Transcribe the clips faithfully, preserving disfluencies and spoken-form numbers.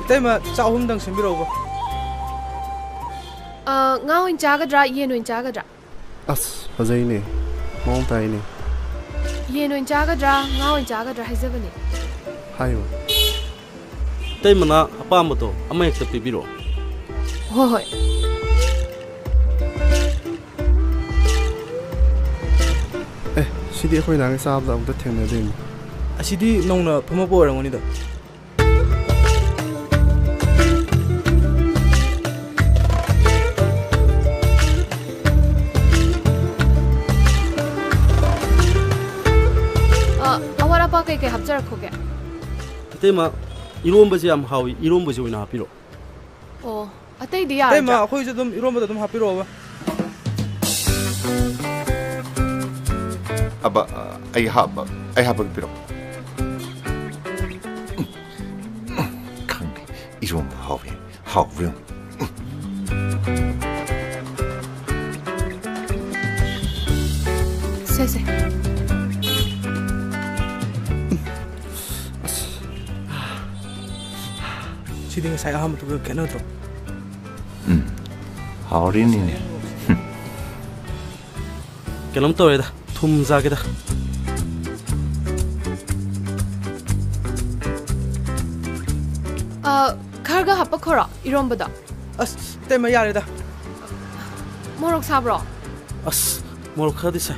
ꯏꯇꯩꯃ, ꯆꯥꯛ ꯑꯍꯨꯝꯗꯪ ꯁꯦꯝꯕꯤꯔꯛꯎꯕ꯫ ꯑ, ꯉꯥ ꯑꯣꯏꯅ ꯆꯥꯒꯗ꯭ꯔꯥ, ꯌꯦꯟ ꯑꯣꯏꯅ ꯆꯥꯒꯗ꯭ꯔꯥ? ꯑꯁ, ꯐꯖꯩꯅꯦ꯫ ꯃꯑꯣꯡ ꯇꯥꯏꯅꯦ꯫ ꯌꯦꯟ ꯑꯣꯏꯅ ꯆꯥꯒꯗ꯭ꯔꯥ, ꯉꯥ ꯑꯣꯏꯅ ꯆꯥꯒꯗ꯭ꯔꯥ ꯍꯥꯏꯖꯕꯅꯦ꯫ ꯍꯥꯏꯌꯣ꯫ ꯏꯇꯩꯃꯅ ꯑꯄꯥꯝꯕꯗꯣ ꯑꯃ ꯍꯦꯛꯇ ꯄꯤꯕꯤꯔꯛꯑꯣ꯫ ꯍꯣꯏ, ꯍꯣꯏ꯫ ꯑꯦ, ꯁꯤꯗꯤ ꯑꯩꯈꯣꯏ ꯅꯍꯥꯟꯒꯩ ꯆꯥꯕꯗ ꯑꯃꯨꯛꯇ ꯊꯦꯡꯅꯗꯦꯅꯦ꯫ ꯑꯁꯤꯗꯤ ꯅꯧꯅ ꯐꯝꯃꯛꯄ ꯑꯣꯏꯔꯝꯒꯅꯤꯗ꯫ ꯑ, ꯑꯋꯥꯠ ꯑꯄꯥ ꯀꯩꯀꯩ ꯍꯥꯞꯆꯔꯛꯈꯣꯒꯦ? ꯏꯇꯩꯃ, ꯏꯔꯣꯝꯕꯁꯦ ꯌꯥꯝ ꯍꯥꯎꯏ, ꯏꯔꯣꯝꯕꯁꯦ ꯑꯣꯏꯅ ꯍꯥꯞꯄꯤꯔꯣ꯫ ꯑꯣ, ꯑꯇꯩꯗꯤ ꯌꯥꯔꯗ꯭ꯔꯥ? ꯏꯇꯩꯃ, ꯑꯩꯈꯣꯏꯁꯨ ꯑꯗꯨꯝ ꯏꯔꯣꯝꯕꯗ ꯑꯗꯨꯝ ꯍꯥꯞꯄꯤꯔꯛꯑꯣꯕ꯫ ꯑꯕ, ꯑꯩ ꯍꯥꯞꯄ, ꯑꯩ ꯍꯥꯞꯄꯒ ꯄꯤꯔꯛꯑꯣ꯫ ꯈꯪꯗꯦ, ꯏꯔꯣꯝꯕ ꯍꯥꯎꯋꯦ, ꯍꯥꯎꯕ꯭ꯔꯥ ꯌꯦꯡꯉꯨ꯫ ꯁꯦ, ꯁꯦ꯫ ꯁꯤꯗꯤ ꯉꯁꯥꯏ ꯑꯍꯥꯟꯕꯗꯨꯒ ꯈꯦꯠꯅꯗ꯭ꯔꯣ? ꯎꯝ, ꯍꯥꯎꯔꯤꯅꯤꯅꯦ꯫ ꯀꯩꯅꯣꯝ ꯇꯧꯔꯦꯗ, ꯊꯨꯝ ꯆꯥꯒꯦꯗ꯫ ꯑ, ꯈꯔꯒ ꯍꯥꯞꯄꯛꯈꯣꯔꯣ ꯏꯔꯣꯝꯕꯗꯣ? ꯑꯁ, ꯏꯇꯩꯃ, ꯌꯥꯔꯦꯗ꯫ ꯃꯣꯔꯣꯛ ꯁꯥꯕ꯭ꯔꯣ? ꯑꯁ, ꯃꯣꯔꯣꯛ ꯈꯔꯗꯤ ꯁꯥꯏ꯫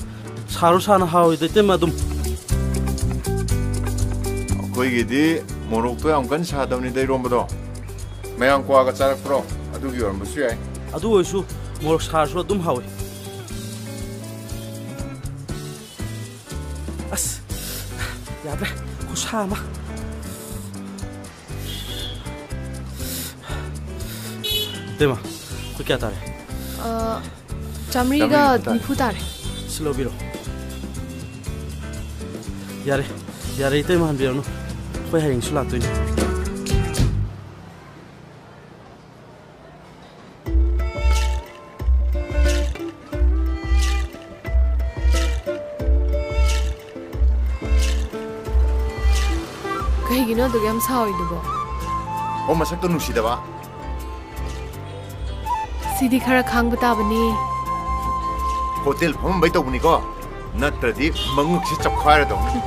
ꯁꯥꯔꯨ ꯁꯥꯅ ꯍꯥꯎꯋꯤꯗ, ꯏꯇꯩꯃ, ꯑꯗꯨꯝ꯫ ꯑꯩꯈꯣꯏꯒꯤꯗꯤ ꯃꯣꯔꯣꯛꯇꯣ ꯌꯥꯝ ꯀꯟꯅ ꯁꯥꯗꯕꯅꯤꯗ ꯏꯔꯣꯝꯕꯗꯣ꯫ ꯃꯌꯥꯝ ꯀ꯭ꯋꯥꯒ ꯆꯥꯔꯛꯄ꯭ꯔꯣ? ꯑꯗꯨꯒꯤ ꯑꯣꯏꯔꯝꯕꯁꯨ ꯌꯥꯏ꯫ ꯑꯗꯨ ꯑꯣꯏꯔꯁꯨ ꯃꯣꯔꯣꯛ ꯁꯥꯔꯁꯨ ꯑꯗꯨꯝ ꯍꯥꯎꯋꯤ꯫ ꯑꯁ, ꯌꯥꯗ꯭ꯔꯦ, ꯈꯨꯠꯁꯥ ꯑꯃ꯫ ꯏꯇꯩꯃ, ꯑꯩꯈꯣꯏ ꯀꯌꯥ ꯇꯥꯔꯦ? ꯑ, ꯆꯥꯃꯔꯤꯒ ꯆꯥꯃꯔꯤꯒ ꯅꯤꯐꯨ ꯇꯥꯔꯦ꯫ ꯁꯤ ꯂꯧꯕꯤꯔꯣ꯫ ꯌꯥꯔꯦ, ꯌꯥꯔꯦ, ꯏꯇꯩꯃ, ꯍꯟꯕꯤꯔꯅꯨ꯫ ꯑꯩꯈꯣꯏ ꯍꯌꯦꯡꯁꯨ ꯂꯥꯛꯇꯣꯏꯅꯤ꯫ ꯀꯩꯒꯤꯅꯣ ꯑꯗꯨꯛ ꯌꯥꯝ ꯁꯥꯎꯔꯤꯗꯨꯕꯣ? ꯑꯣ, ꯃꯁꯛꯇꯣ ꯅꯨꯡꯁꯤꯗꯕ꯫ ꯁꯤꯗꯤ ꯈꯔ ꯈꯥꯡꯕ ꯇꯥꯕꯅꯤ꯫ ꯍꯣꯇꯦꯜ ꯐꯝꯃꯝꯕꯩ ꯇꯧꯕꯅꯤꯀꯣ, ꯅꯠꯇ꯭ꯔꯗꯤ ꯃꯉꯛꯁꯤ ꯆꯞꯈꯥꯏꯔꯗꯧꯅꯤ꯫